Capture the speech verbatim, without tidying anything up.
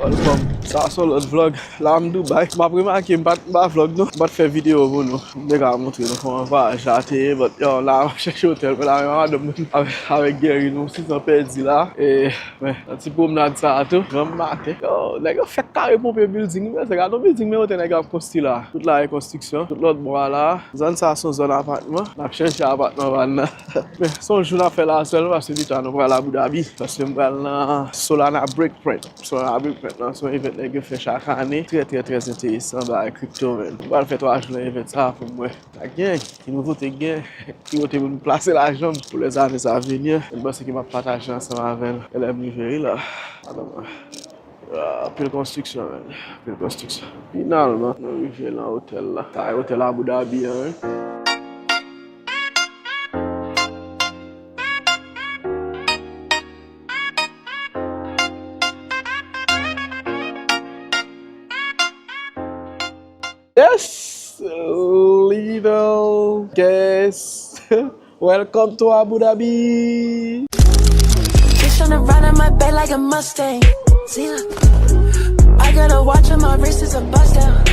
Welcome. Sa se yon lòt vlog. La m Dubai. M ap remake m pa t, m pa vlog non. M pa t fè videyo pou nou. M te ka montre nou kòman vwayaj la te ye, but yo, la m ap chèche otèl. Mwen la menm madanm mwen avèk, avèk Gary nou, si san pèdi la. E, men, nan ti pwomnad sa a tou, granm maten. Yo, nèg yo fèk kare ponpe building, wi, se gade yon building men otèl nèg yo ap konstwi la. Tout la e konstriksyon, tout lòt bò a la. Zòn sa a se yon zòn apatman. N ap chanje apatman pa n nan. Men, se yon jou n ap fè la sèlman paske pita nou pral Abu Dhabi. Paske m pral nan Solana Break Print. Solana Break Print lan se yon event nèg yo fè chak ane. Trè, trè, trè enteresan bagay kripto, man. M pral fè twa jou nan event sa a pou m wè sa k gen, ki nouvote k gen, ki kote pou m plase lajan m pou lèzane sa vini. M panse ke m ap pataje ansanm avè l lè m rive, wi, la. Atann, man. Ah, anpil konstriksyon, man. Anpil konstriksyon. Finalman, nou rive nan otèl la. Sa e otèl Abu Dhabi an, wi. Yes, little guest. Welcome to Abu Dhabi. Bitch on the ride on my back like a Mustang. See, I got a watch on my wrist, it's a bust down.